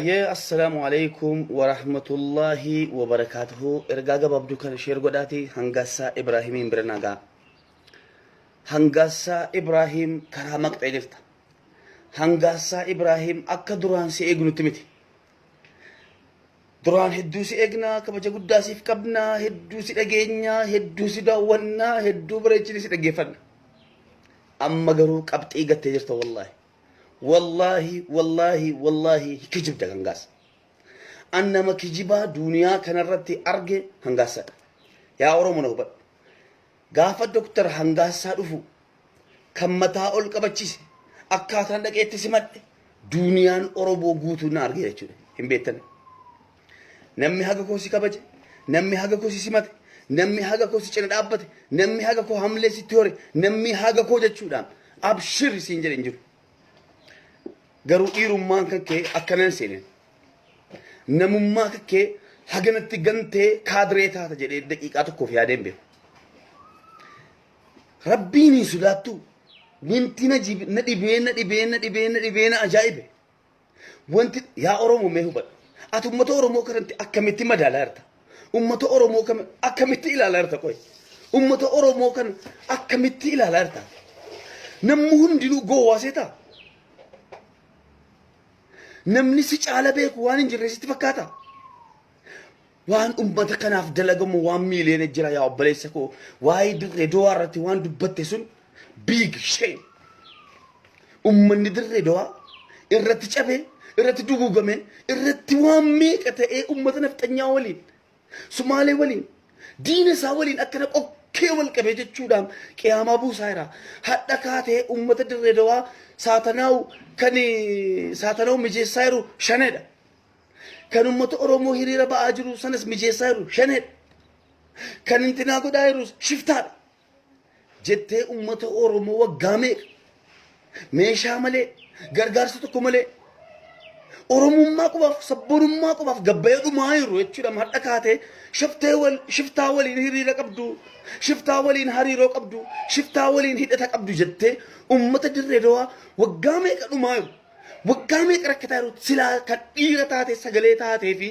Ayyee, assalaamu alaikum warahmatullaahi wabarakaatuhu. Ergaa gabaabduu kana share godhaati Hangaassaa Ibraahimiin bira nagaa. Hangaassaa Ibraahim, karaa maqxee jirta. Hangaassaa Ibraahim, akka duraan si eegnutti miti. Duraan hedduu si eegnaa, kabaja guddaa siif qabnaa, hedduu si dhageenyaa, hedduu si daawwannaa, hedduu bareechinee si dhaggeeffanna. Amma garuu qabxii gattee jirta wallaahi. Wallaahi, wallaahi, wallaahi, kijibda Hangaasa. An nama kijibaa duuniyaa kanarratti arge Hangaassadha. Yaa Oromo, na hubadhu. Gaafa Doktar Hangaassaa dhufu kan mataa ol qabachiise, akkaataan dhaqeetti simadhe, duuniyaan Oromoo guutuu na arge jechuudha. Hin beektan. Namni haga koo si kabaje, namni haga koo si simate, namni haga koo si cina dhaabbate, namni haga koo hamlee sitti hore, namni haga koo jechuudhaan abshir siin jedhe hin jiru. Garuu dhiirummaan kan kee akkanan seeneen. Namummaa kan kee haganatti gantee kaadiree taata jedhee daqiiqaa tokkoof yaadeen beeku. Rabbiin hin sodaattu. Wanti na dhibee, na dhibee, na dhibee, na dhibee, na ajaa'ibe. Wanti yaa Oromoo, mee hubadhu. Ati uummata Oromoo kanatti akkamitti madaalaa jirta? Uummata Oromoo kana akkamitti ilaalaa jirta qoy? Uummata Oromoo kana akkamitti ilaalaa jirta? Namni hundinuu gowwaa seetaa? Namni si caala beeku waan hin jirre sitti fakkaata? Waan uummata kanaaf dalagamu waan miiliyoona jira, yaa obboleessa koo. Waa'ee Dirree Dawaa irratti waan dubbatte sun big shame. Uummanni Dirree Dawaa irratti cabee, irratti duguugame, irratti waan meeqa ta'ee, uummata nafxanyaa waliin, Sumaalee waliin, diina isaa waliin akkana qokkee wal qabee jechuudhaan qiyaamaa buusaa jira. Hadha kaatee uummata Dirree Dawaa saatanaawu kan saatanaawu mijeessaa jiru Shaneedha. Kan uummata Oromoo hiriira ba'aa jiru sanas mijeessaa jiru Shaneedha. Kan intinaa godhaa jirus shiftaadha. Jettee uummata Oromoo waggaa meeqa meeshaa malee, gargaarsa tokko malee, Oromummaa qofaaf, sabboonummaa qofaaf gabbayee dhumaa jiru jechuudha. Hadha kaatee shiftee wal shiftaa waliin hiriira qabdu, shiftaa waliin hariiroo qabdu, shiftaa waliin hidhata qabdu jettee uummata Dirree Dawaa waggaa meeqa dhumaa jiru, waggaa meeqa rakkataa jiru, silaa kan dhiira taate, sagalee taatee fi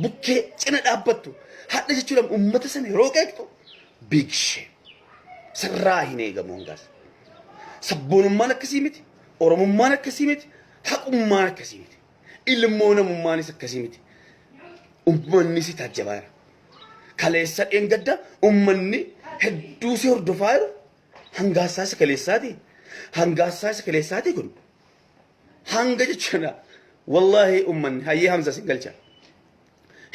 bukkee cina dhaabbattu, hadha jechuudha uummata sana yeroo qeeqxu big shame. Sirraa hin eegamu hangaas. Sabboonummaan akkasii miti. Oromummaan akkasii miti. Haqummaan akkasii miti. Ilmoo namummaanis akkasii miti. Uummanni si taajjabaa jira. Kaleessa dheengadda uummanni hedduu si hordofaa jiru Hangaassaa isa kaleessaati. Hangaassaa isa kaleessaati kun. Hanga jechuudha. Wallaahi uummanni hayyee Hamza sin galcha.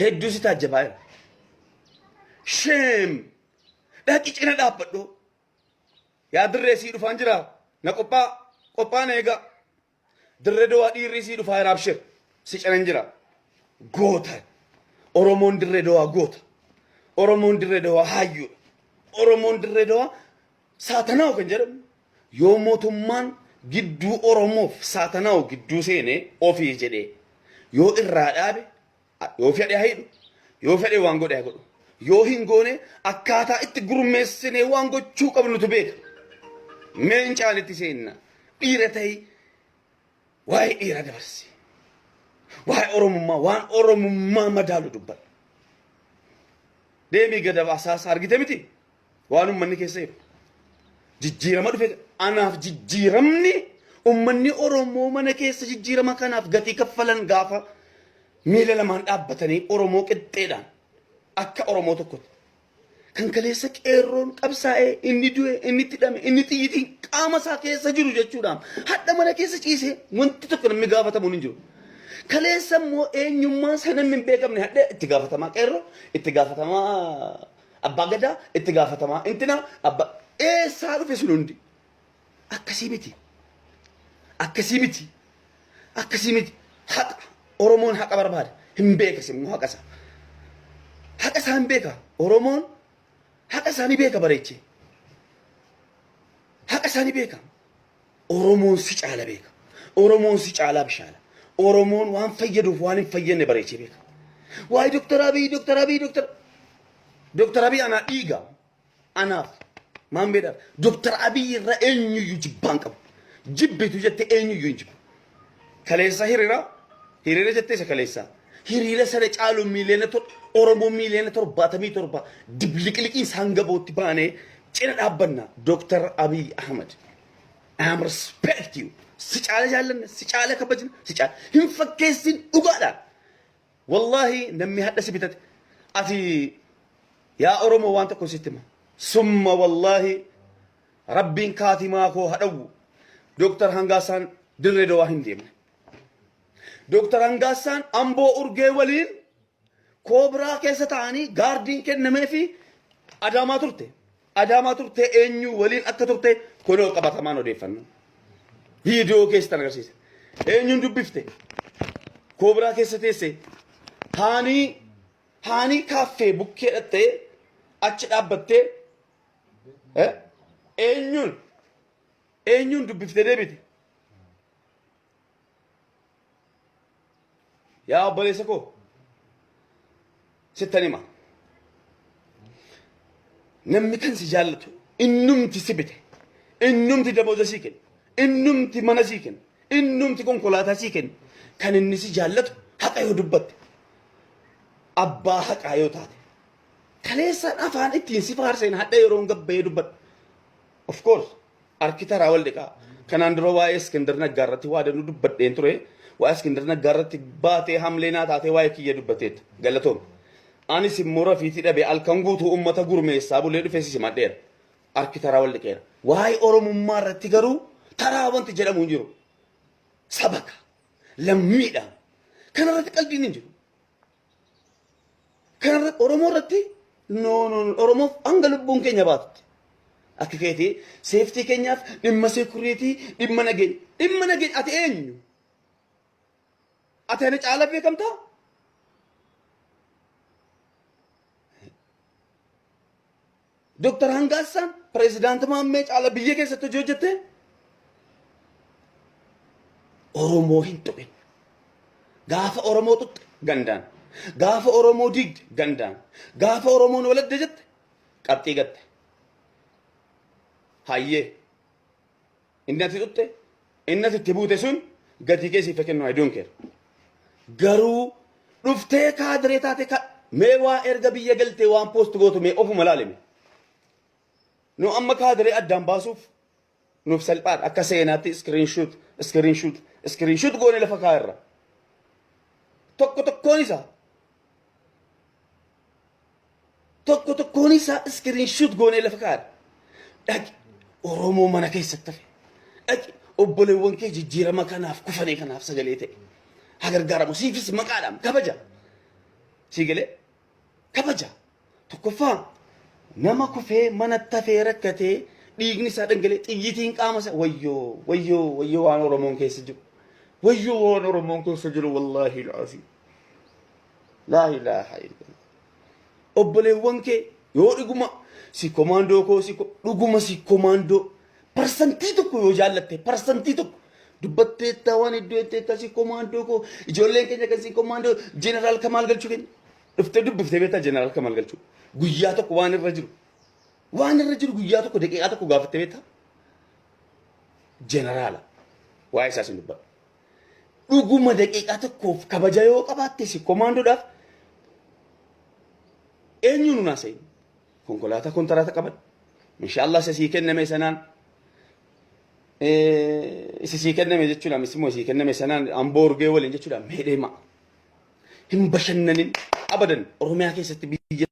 Hedduu si taajjabaa jira. Shame! Dhaqi cina dhaabbadhu. Yaa Dirree, sii dhufaan jira. Na qophaa qophaa na eegaa. Dirree Dawaa dhiirri sii dhufaa jira, abshir. Si cinan jira. Goota. Oromoon Dirree Dawaa goota. Oromoon Dirree Dawaa hayyuudha. Oromoon Dirree Dawaa saatanaawu kan jedhamu yoo mootummaan gidduu Oromoof saatanaawu gidduu seenee ofii jedhee yoo irraa dhaabe, yoo fedhe haa hidhu, yoo fedhe waan godhe haa godhu, yoo hin goone akkaataa itti gurmeessinee waan gochuu qabnutu beeka. Meencaan itti seenna. Dhiira ta'ii waa'ee dhiira dabarsi, waa'ee Oromummaa, waan Oromummaa madaalu dubbadhu. Deemii gada baasaasa argite miti waan uummanni keessa jiru jijjiirama dhufe. Anaaf jijjiiramni uummanni Oromoo mana keessa jijjiirama kanaaf gatii kaffalan, gaafa miila lamaan dhaabbatanii Oromoo qixxeedhaan akka Oromoo tokkotti kan kaleessa qeerroon qabsaa'ee inni du'e, inni itti hidhame, inni xiyyitiin qaama isaa keessa jiru jechuudhaan, hadha mana keessa ciisee wanti tokko namni gaafatamu hin jiru. Kaleessa immoo eenyummaa sana namni hin beekamne hadha itti gaafatamaa qeerroo, itti gaafatamaa abbaa gadaa, itti gaafatamaa intina abbaa eessaa dhufe sun hundi akkasii miti. Akkasii miti. Akkasii miti. Haqa. Oromoon haqa barbaada. Hin beekas immoo haqa isaa. Haqa isaa hin beeka. Oromoon haqa isaa ni beeka bareechee. Haqa isaa ni beeka. Oromoon si caala beeka. Oromoon si caalaa bishaala. Oromoon waan fayyaduuf waan hin fayyadne bareechee beeka. Waa'ee Doktar Abiy, Doktar Abiy, Doktar Abiy anaa dhiiga. Anaaf maan beedhaaf Doktar Abiy irra eenyuyyuu jibbaan qabu. Jibbitu jette eenyuyyuu hin jibbu. Kaleessa hiriira Hiriira jettee isa kaleessaa. Hiriira sana caalu miiliyoona Oromoo miiliyoona 77 dibliqliqiin isaan gabootti baanee cina dhaabbanna. Dooktar Abiy Ahmad. I am respect you. Si caala jaallanna, si caala kabajna, si caala. Hin fakkeessin dhugaadha. Wallaahi namni hadha si bitate. Ati yaa Oromoo waan tokko sitti hima. Summa wallaahi Rabbiin kaatimaa koo hadhawwu. Dooktar Hangaasaan Dirree Dawaa hin deemne. Dooktar Hangaassaan Amboo Urgee waliin koobiraa keessa ta'anii gaardiin kennamee fi Adaamaa turte. Adaamaa turte eenyu waliin akka turte kunoo qabatamaan odeeffannoo. Viidiyoo keessatti agarsiisa. Eenyuun dubbifte? Koobiraa keessa teesse. Haanii haanii kaaffee bukkee dhattee achi dhaabbattee eenyuun eenyuun dubbifte deebite? Yaa obboleessa koo sittan hima. Namni kan si jaallatu innumti si bite, innumti damooza sii kenne, innumti mana sii kenne, innumti konkolaataa sii kenne kan inni si jaallatu haqa yoo dubbatte, abbaa haqaa yoo taate. Kaleessaan afaan ittiin si faarseen hadha yeroon gabbayee dubbadhu. Of course harki taraa wal dhiqaa. Kanaan dura waa'ee Iskindar Naggaa irratti waa danuu dubbadheen ture. Waa'ee Iskindar Naggaa irratti baatee hamlee naa taatee waa'ee kiyya dubbateetta. Galatoom. Anis immoo rafiitii dhabee halkan guutuu uummata gurmeessaa bulee dhufee si simadheera. Harki taraa wal dhiqeera. Waa'ee Oromummaa irratti garuu taraa wanti jedhamu hin jiru. Sabaka. Lammiidha. Kanarratti qalbiin hin jiru. Kanarra Oromoo irratti no no no Oromoof hanga lubbuun keenya baatutti. Akka keetii seeftii keenyaaf dhimma seekuriitii dhimma nageenya dhimma nageenya ati eenyu? Ati ana caala beekamtaa? Dooktar Hangaassaan pireezidaanti Maammee caala biyya keessatti hojii hojjette Oromoo hin tuqin. Gaafa Oromoo tuqxe gandaan. Gaafa Oromoo diigde gandaan. Gaafa Oromoon waladde jette qabxii gatte. Hayyee. Inni ati tuqxe inni ati itti buute sun gatii kee siif kennu I don't care. Garuu dhuftee kaadiree taate ka mee waa erga biyya galtee waan poost gootu mee ofuma laalime. Nu amma kaadiree addaan baasuuf nuuf salphaadha akka seenaatti screenshot screenshot screenshot goone lafa kaa'erra. Tokko tokkoon isaa Tokko tokkoon isaa iskiriinshuut goonee lafa kaa'adha. Dhaqi Oromoo mana keessatti hafe. Dhaqi obboleewwan kee jijjiirama kanaaf kufanii kanaaf sagalee ta'e. Haa gargaaramu siifis maqaadhaan kabaja. Sii galee kabaja. Tokkoffaa nama kufee manatti hafee rakkatee dhiigni isaa dhangalee xiyyitiin qaama isaa wayyoo wayyoo wayyoo waan Oromoon keessa jiru. Wayyoo waan Oromoon keessa jiru wallaahi laazim. Laa ilaaha illallah. Obboleewwan kee yoo dhuguma si komaandoo koo si dhuguma si komaandoo parsantii tokko yoo jaallatte parsantii tokko dubbatteetta waan iddoo jetteetta si komaandoo koo ijoolleen keenya kan si komaandoo jeneraal Kamaal Galchuu keenya dhuftee dubbiftee beektaa jeneraal Kamaal Galchuu guyyaa tokko waan irra jiru waan irra jiru guyyaa tokko daqiiqaa tokko gaafattee beektaa jeneraala waa'ee isaa sin dubbadha. Dhuguma daqiiqaa tokkoof kabaja yoo qabaatte si komaandoodhaaf eenyuun nun haasa'in. Konkolaataa kontaraata qaban. Inshaallah isa sii kenname sanaan isa sii kenname jechuudha mis immoo sii kenname sanaan amboo urgee waliin jechuudha mee deema. Hin bashannanin abadan Oromiyaa keessatti biyya